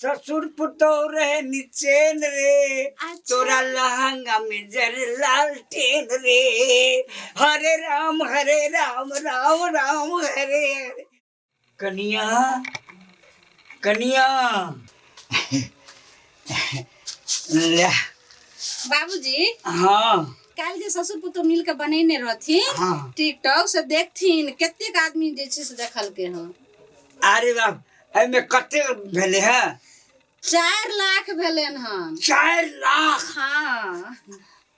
ससुर पुतोह रहे निचेन रे। अच्छा। तोरा लहंगा में जर लालटेन रे। हरे राम हरे राम राम राम हरे हरे। कनिया कनिया ले। बाबूजी। हाँ। काल्हि जे ससुर पुतोह मिल के बनेने रहथिन टिकटॉक से देखथिन कतेक आदमी जे छै से देखलकै हँ। अरे बाप, एहिमे कतेक भेलै है? 4 लाख भेलनि हन। 4 लाख? हाँ।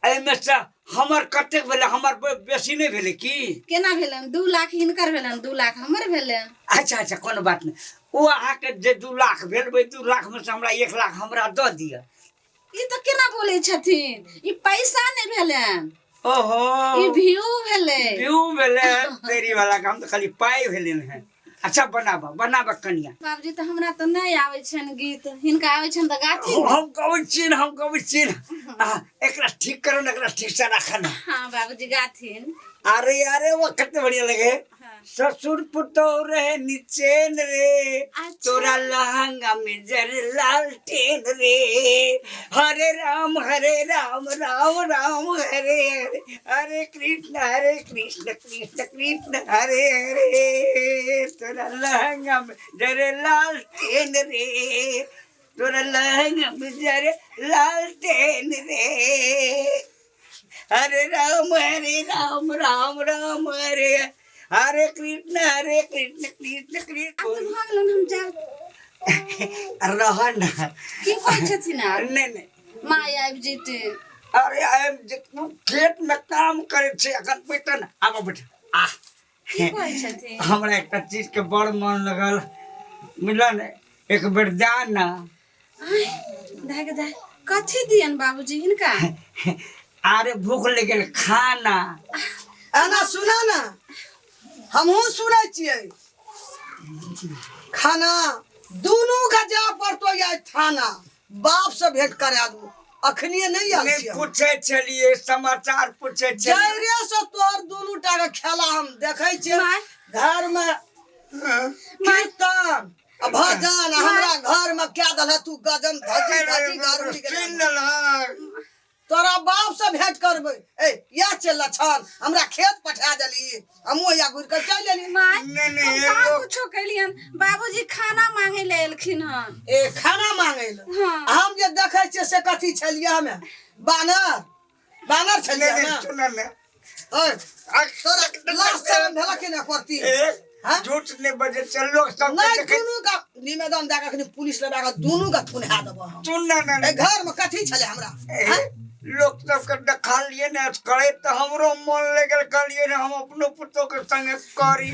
एहिमे से हमर कतेक भेलै? हमर बेसी नहि भेलै की? केना भेलनि? 2 लाख हिनकर भेलनि, 2 लाख हमर भेलनि। अच्छा अच्छा, कोनो बात नहि। ओ अहाँके जे 2 लाख भेल, ओहि 2 लाख मे से हमरा 1 लाख हमरा दऽ दिअ। ई तऽ केना बोलै छथिन, ई पैसा नहि भेलनि। ओहो, ई व्यू भेलै। व्यू भेलै तेरी वाला के, हम तऽ खाली पाइ भेलनि हेँ। अच्छा बनाबऽ बनाबऽ कनिया। बाबूजी, तऽ हमरा तऽ नहि आबै छनि गीत, हिनका आबै छनि तऽ गाथिन। हम गबै छियनि, हम गबै छियनि। एकरा ठीक करू ने, एकरा ठीक से राखऽ ने। हाँ बाबूजी, गाथिन। अरे अरे, वो कते बढ़िया लगे। हाँ। ससुर पुतोह रहे निचेन रे। अच्छा। तोरा लहंगा में जर लालटेन रे। हरे राम हरे राम राम राम हरे हरे, हरे कृष्ण हरे कृष्ण कृष्ण कृष्ण हरे हरे। तोरा लहंगा में जर लालटेन रे, तोरा लहंगा में जर लालटेन रे। हरे राम हरे राम राम राम हरे हरे, कृष्ण हरे कृष्ण कृष्ण कृष्ण। आब तऽ भऽ गेलनि, हम जायब। रह न। की कहै छथिन आब? नहि नहि। माय आबि जेतै। अरे आबि जेतै, खेत में काम करै छै अखन। बैठ न, आब बैठ आ। की कहै छथिन? हमरा एकटा चीज के बड़ मन लगल, बुझल ने? एक बेर जा न। आँय, दाय के दाय, कथी दियन बाबूजी हिनका? अरे भूख लग गेल, खाना। एना सुना ने, हमहूँ सुनै छियै। खाना दुनू के जा पड़तो या थाना, बाप से भेंट करा दू। अखनिए नहीं आयल नहि छियै हम। पूछै छलियै समाचार, पूछै छलियै। जैरे से तोहर दुनू टा के खेला हम देखै छियै। माय। घर में कीर्तन आ भजन, आ हमरा घर में क्या दल तू गजन धजी धजी घर उड़ि गेलै। सुनि लेलक। तोरा बाप से भेंट करबै। ए इएह छै लक्षण, हमरा खेत पठा देली, हमहूँ हैया घुरि कऽ चलि एली। माय, नहि, नहि, हम कहाँ एगो- कुछो केलियन बाबूजी, खाना मांगे ले एलखिन हन। ए खाना मांगै लए? हाँ। हम जे देखै छियै से कथी छलियै? हमे बानर बानर छलियै नहि नहि ने? सुन ने। ओए, तोरा लास्ट शरम भेल कि नहि करती? ए, हाँ? झूठ नहि बजै छै लोक सब। नहि, दुनू का निवेदन दए कऽ अखनी पुलिस लगा कऽ दुनू का थुनहा देबो हम। सुन ने ने। ए घर में कथी छलै हमरा? ए, हाँ? लोक सबके देखलियै ने करैत तऽ हमरो मन लागि गेल, कहलियै ने हम अपनो पुतोह के संगे करी।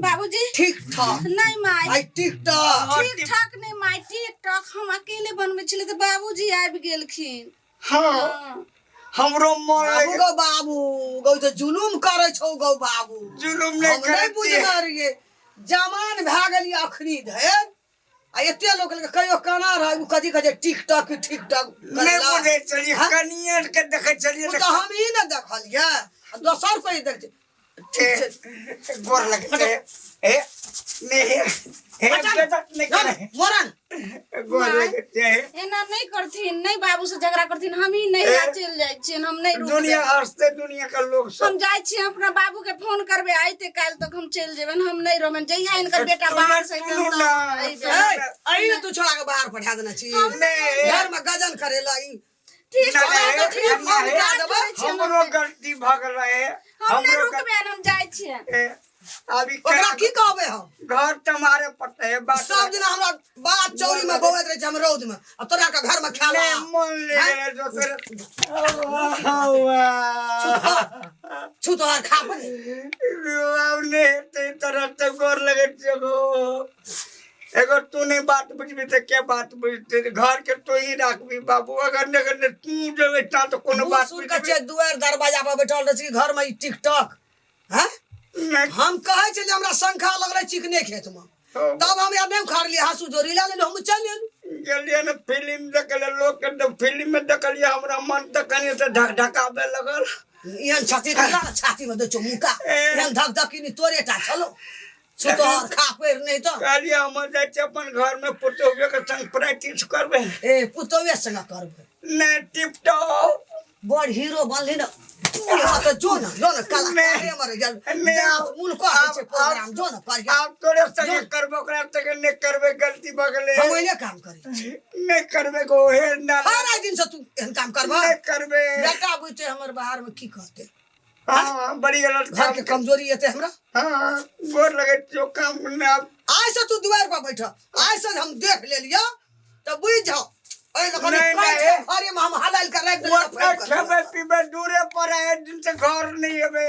बाबूजी। ठीक ठाक। नहीं माय। आई ठीक ठाक। ठीक ठाक नहीं माय, ठीक ठाक हम अकेले बनबै छलियै तऽ बाबूजी आबि गेलखिन। हाँ। हाँ। हमरो मन बाबू लागि गौ बाबू गौ, तऽ जुलुम करै छौ गौ बाबू। जुलुम नहि हम नहि करै छियै। बुझने रहियै, जमान भए गेलियै अखनी धरि आ एते लोक लग कहियो काना रहै। ओ कथी कहै छै, टिकटॉक टिकटॉक नहि करेला। बुझै छलियै। हाँ? कनिये के देखै छलियै। ओ तऽ हम ई ने देखलियै आ दोसर कोई देख छै। ठीक छै। गोर लगै छै। ए नहि, हे बेटा, नहि करे। मोरन। गोर लगै छै। एना नहि करथिन, नहि बाबू से झगड़ा करथिन। हम ही नहीं ए, चलि जाइ छियनि, हम नहि रुकबै। दुनिया हंसते, दुनिया के लोग हम सब। जाइ छियै, अपना बाबू के फोन करबै, आइते काल्हि तक हम चलि जेबनि, हम नहि रहबनि। जहिया हिनकर बेटा बाहर से अयतनि सुनू तब ना। अयबै। ए अही ने तू छोड़ा के बाहर पठा देने छी? नहि। घर में गजन करेला ई। ठीक नहि, छै, नहि, तऽ ठीक नहि, छै, नहि, जोड़ै छियनि। हमरो गलती भऽ गेल रहे। हम नहि हमरो रुकबनि, हम जाइ छियनि। ए, अभी ओकरा की कहबै हम? घर तुम्हारे पता है बात। सब दिन हमरा बात चौरी में बौआइत रहै छै, हम रौद में आ तोरा के घर में खेला। नहि मन ले गेलै दोसर। छू तोहर खा पड़े। आब नहि हेतै तरह तऽ गोर लगै छियै गो। एगो तू नहीं बात बुझबी तऽ के बात बुझतै? घर के तो ही राखबी बाबू। अगर नहि अगर नहि तू जेबै ता तऽ कोनो बात सुन के बुझबी छै दुआर दरवाजा पर बैठल रहै छै कि घर में ई टिकटॉक? हैं? नहि। हम कहै छलियै हमरा शंखा लगलै चिकने खेत में, तब हम यार नहि उखाड़लियै, हाँसू जोड़ी लए लेलहुँ, हम चलि एलहुँ। गेलियै ने फिल्म देखै लए, लोक के तऽ फिल्म में देखलियै, हमरा मन तऽ कनि से ढक ढकाबे लगल। एहन छाती तऽ छाती में दै छौ मुका। ए। एहन धक धकी नहि तोरे टा छलो। सुतहर खा पैर नहि तऽ। कहलियै हम जाइ छी अपन घर में पुतोहुए के संग प्रैक्टिस करबै। ए पुतोहुए संग करबै? नहि, टिप टॉप। बड़ हीरो बनली ने तू, यहाँ तऽ जो ने, जो ने कलाकारे मरे गेल। नहि। डांस मूल कह छै प्रोग्राम, जो ने करिया। आब तोरे संगे करबो, ओकरा संगे नहि करबै, गलती भऽ गेलै। हम ओहिने काम करै छी। नहि करबै गो हे ना। हर आइ दिन से तू एहन काम करबा? नहि करबै। बेटा बुझते हमर बाहर में की कहते? हाँ, बड़ी गलत घर काम के कमजोरी एते हमरा। हाँ, गोर लगे जो काम नहि आब। आइ से तू दुआर पर बैठ, आइ से हम देख लेलियो तऽ बुझ जाओ एहि लऽ कऽ नहि, काटि नहि। के घरे में हम हलाल के राखि देलियै। ओतना खेबै पीबै दूरे पर है, एक दिन से घर नहीं एबै।